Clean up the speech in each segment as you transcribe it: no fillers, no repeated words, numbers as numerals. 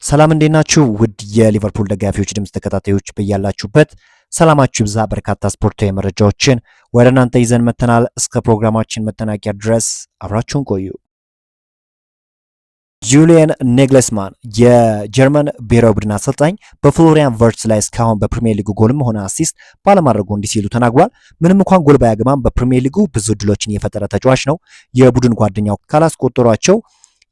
ሰላም፣ እንዴት ናችሁ? ውድ የሊቨርፑል ደጋፊዎች ድምፅ ተከታታዮች፣ በያላችሁበት ሰላማችሁ ይብዛ። በርካታ ስፖርታዊ መረጃዎችን ወደ እናንተ ይዘን መተናል። እስከ ፕሮግራማችን መጠናቀቂያ ድረስ አብራችሁን ቆዩ። ጁሊየን ኔግለስማን፣ የጀርመን ብሔራዊ ቡድን አሰልጣኝ፣ በፍሎሪያን ቨርትስ ላይ እስካሁን በፕሪሚየር ሊጉ ጎልም ሆነ assist ባለማድረጉ እንዲህ ሲሉ ተናግሯል። ምንም እንኳን ጎል ባያገባም በፕሪሚየር ሊጉ ብዙ እድሎችን የፈጠረ ተጫዋች ነው። የቡድን ጓደኛው ካላስቆጠሯቸው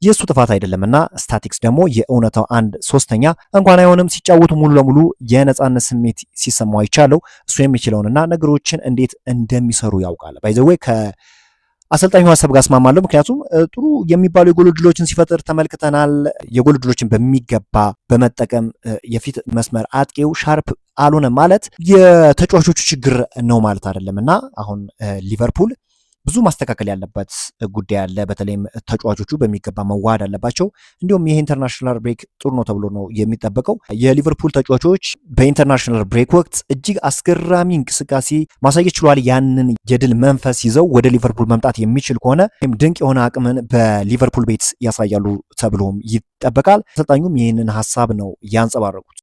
የእሱ ጥፋት አይደለም እና ስታቲክስ ደግሞ የእውነታው አንድ ሶስተኛ እንኳን አይሆንም። ሲጫወቱ ሙሉ ለሙሉ የነጻነት ስሜት ሲሰማው አይቻለው። እሱ የሚችለውንና ነገሮችን እንዴት እንደሚሰሩ ያውቃል። By the way፣ ከአሰልጣኙ ሀሳብ ጋር እስማማለሁ። ምክንያቱም ጥሩ የሚባሉ የጎል እድሎችን ሲፈጥር ተመልክተናል። የጎል እድሎችን በሚገባ በመጠቀም የፊት መስመር አጥቂው sharp አልሆነ ማለት የተጫዋቾቹ ችግር ነው ማለት አይደለም እና አሁን ሊቨርፑል ብዙ ማስተካከል ያለበት ጉዳይ አለ። በተለይም ተጫዋቾቹ በሚገባ መዋሃድ አለባቸው። እንዲሁም ይህ international break ጥሩ ነው ተብሎ ነው የሚጠበቀው። የሊቨርፑል ተጫዋቾች በ international break ወቅት እጅግ አስገራሚ እንቅስቃሴ ማሳየት ችሏል። ያንን የድል መንፈስ ይዘው ወደ ሊቨርፑል መምጣት የሚችል ከሆነ ድንቅ የሆነ አቅምን በሊቨርፑል ቤት ያሳያሉ ተብሎም ይጠበቃል። አሰልጣኙም ይህንን ሀሳብ ነው ያንጸባረቁት።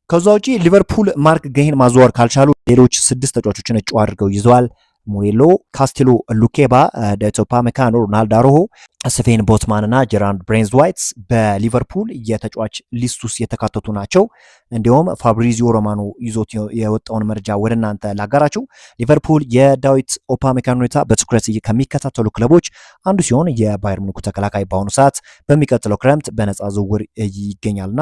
ከዛ ውጪ ሊቨርፑል ማርክ ገሂን ማዘዋወር ካልቻሉ ሌሎች ስድስት ተጫዋቾችን እጩ አድርገው ይዘዋል። ሙሪሎ፣ ካስቴሎ ሉኬባ፣ ዳዮት ኡፓሜካኖ፣ ሮናልድ አሮሆ፣ ስቬን ቦትማን እና ጀራርድ ብሬንዝዋይት በሊቨርፑል የተጫዋች list ውስጥ የተካተቱ ናቸው። እንዲሁም ፋብሪዚዮ ሮማኖ ይዞት የወጣውን መረጃ ወደ እናንተ ላጋራችሁ። ሊቨርፑል የዳዊት ኡፓሜካኖ ሁኔታ በትኩረት ከሚከታተሉ ክለቦች አንዱ ሲሆን የባየር ሙኒኩ ተከላካይ በአሁኑ ሰዓት በሚቀጥለው ክረምት በነፃ ዝውውር ይገኛልና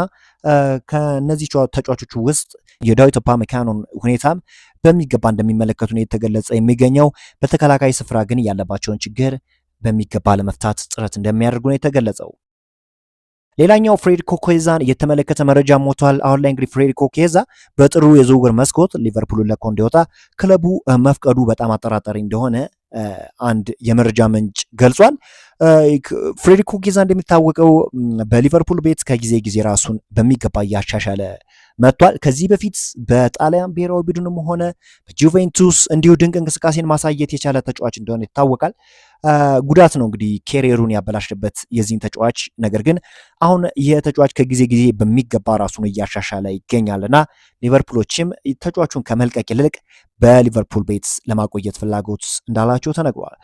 ከነዚህ ተጫዋቾቹ ውስጥ የዳዊት ኡፓሜካኖን ሁኔታም በሚገባ እንደሚመለከቱ ነው የተገለጸ የሚገኘው። በተከላካይ ስፍራ ግን ያለባቸውን ችግር በሚገባ ለመፍታት ጥረት እንደሚያደርጉ ነው የተገለጸው። ሌላኛው ፍሬድሪኮ ኬዛን የተመለከተ መረጃ ወጥቷል። አሁን ላይ እንግዲህ ፍሬድሪኮ ኬዛ በጥሩ የዝውውር መስኮት ሊቨርፑልን ለቆ እንዲወጣ ክለቡ መፍቀዱ በጣም አጠራጣሪ እንደሆነ አንድ የመረጃ ምንጭ ገልጿል። ፍሬድሪኮ ኬዛ እንደሚታወቀው በሊቨርፑል ቤት ከጊዜ ጊዜ ራሱን በሚገባ እያሻሻለ መጥቷል። ከዚህ በፊት በጣሊያን ብሔራዊ ቡድንም ሆነ በጁቬንቱስ እንዲሁ ድንቅ እንቅስቃሴን ማሳየት የቻለ ተጫዋች እንደሆነ ይታወቃል። ጉዳት ነው እንግዲህ career ኡን ያበላሸበት የዚህን ተጫዋች። ነገር ግን አሁን ይህ ተጫዋች ከጊዜ ጊዜ በሚገባ ራሱን እያሻሻለ ይገኛል እና ሊቨርፑሎችም ተጫዋቹን ከመልቀቅ ይልቅ በሊቨርፑል ቤት ለማቆየት ፍላጎት እንዳላቸው ተነግሯል።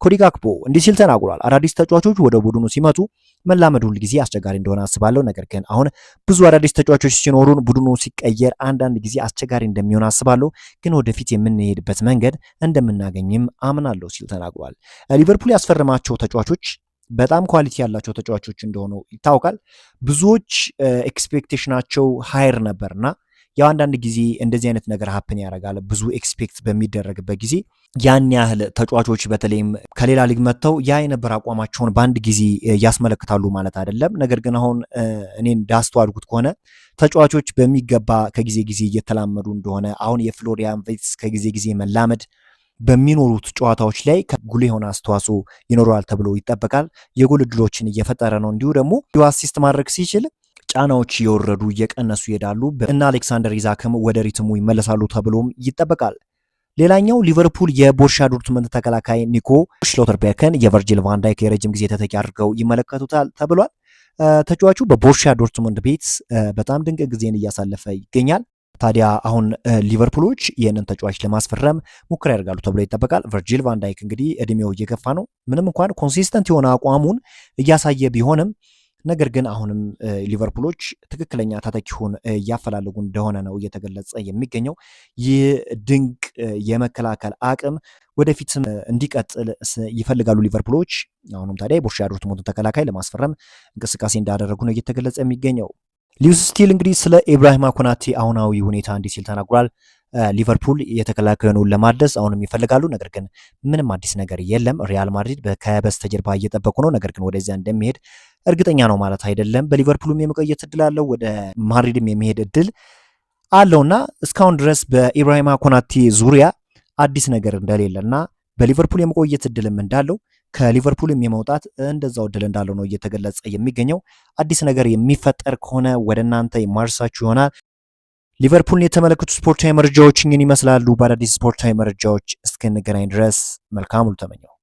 ኮዲ ጋክፖ እንዲህ ሲል ተናግሯል። አዳዲስ ተጫዋቾች ወደ ቡድኑ ሲመጡ መላመድ ሁል ጊዜ አስቸጋሪ እንደሆነ አስባለሁ። ነገር ግን አሁን ብዙ አዳዲስ ተጫዋቾች ሲኖሩን ቡድኑ ሲቀየር አንዳንድ ጊዜ አስቸጋሪ እንደሚሆን አስባለሁ። ግን ወደፊት የምንሄድበት መንገድ እንደምናገኝም አምናለሁ ሲል ተናግሯል። ሊቨርፑል ያስፈረማቸው ተጫዋቾች በጣም quality ያላቸው ተጫዋቾች እንደሆኑ ይታወቃል። ብዙዎች expectation ኣቸው higher ነበርና ያው አንዳንድ ጊዜ እንደዚህ አይነት ነገር happen ያደርጋል። ብዙ expect በሚደረግበት ጊዜ ያን ያህል ተጫዋቾች በተለይም ከሌላ ሊግ መጥተው ያ የነበረ አቋማቸውን በአንድ ጊዜ ያስመለክታሉ ማለት አይደለም። ነገር ግን አሁን እኔ እንዳስተዋልኩት ከሆነ ተጫዋቾች በሚገባ ከጊዜ ጊዜ እየተላመዱ እንደሆነ፣ አሁን የፍሎሪያን ቪርትዝ ከጊዜ ጊዜ መላመድ በሚኖሩት ጨዋታዎች ላይ ጉልህ የሆነ አስተዋጽኦ ይኖረዋል ተብሎ ይጠበቃል። የጎል እድሎችን እየፈጠረ ነው። እንዲሁ ደግሞ assist ማድረግ ሲችል ጫናዎች እየወረዱ እየቀነሱ ይሄዳሉ እና አሌክሳንደር ኢዛክም ወደ rhythm ኡ ይመለሳሉ ተብሎም ይጠበቃል። ሌላኛው ሊቨርፑል የቦሩሲያ ዶርትመንድ ተከላካይ ኒኮ ሽሎተርቤክን የቨርጂል ቫንዳይክ የረጅም ጊዜ ተተኪ አድርገው ይመለከቱታል ተብሏል። ተጫዋቹ በቦሩሲያ ዶርትመንድ ቤት በጣም ድንቅ ጊዜን እያሳለፈ ይገኛል። ታዲያ አሁን ሊቨርፑሎች ይህንን ተጫዋች ለማስፈረም ሙከራ ያደርጋሉ ተብሎ ይጠበቃል። ቨርጂል ቫንዳይክ እንግዲህ እድሜው እየገፋ ነው። ምንም እንኳን consistent የሆነ አቋሙን እያሳየ ቢሆንም ነገር ግን አሁንም ሊቨርፑሎች ትክክለኛ ተተኪውን እያፈላለጉ እንደሆነ ነው እየተገለጸ የሚገኘው። ይህ ድንቅ የመከላከል አቅም ወደፊትም እንዲቀጥል ይፈልጋሉ ሊቨርፑሎች። አሁንም ታዲያ የቦሩሲያ ዶርትሙንድን ተከላካይ ለማስፈረም እንቅስቃሴ እንዳደረጉ ነው እየተገለጸ የሚገኘው። ሊዊስ ስቲል እንግዲህ ስለ ኢብራሂማ ኮናቴ አሁናዊ ሁኔታ እንዲህ ሲል ተናግሯል። ሊቨርፑል የተከላካዩን ለማደስ አሁንም ይፈልጋሉ። ነገር ግን ምንም አዲስ ነገር የለም። ሪያል ማድሪድ ከበስተጀርባ እየጠበቁ ነው። ነገር ግን ወደዚያ እንደሚሄድ እርግጠኛ ነው ማለት አይደለም። በሊቨርፑልም የመቆየት እድል አለው፣ ወደ ማድሪድም የመሄድ እድል አለውና እስካሁን ድረስ በኢብራሂማ ኮናቴ ዙሪያ አዲስ ነገር እንደሌለና በሊቨርፑል የመቆየት እድልም እንዳለው ከሊቨርፑልም የመውጣት እንደዛው እድል እንዳለው ነው እየተገለጸ የሚገኘው። አዲስ ነገር የሚፈጠር ከሆነ ወደ እናንተ የማርሳችሁ ይሆናል። ሊቨርፑልን የተመለከቱ ስፖርታዊ መረጃዎች እኝን ይመስላሉ። በአዳዲስ ስፖርታዊ መረጃዎች እስክንገናኝ ድረስ መልካም ሁሉ ተመኘው።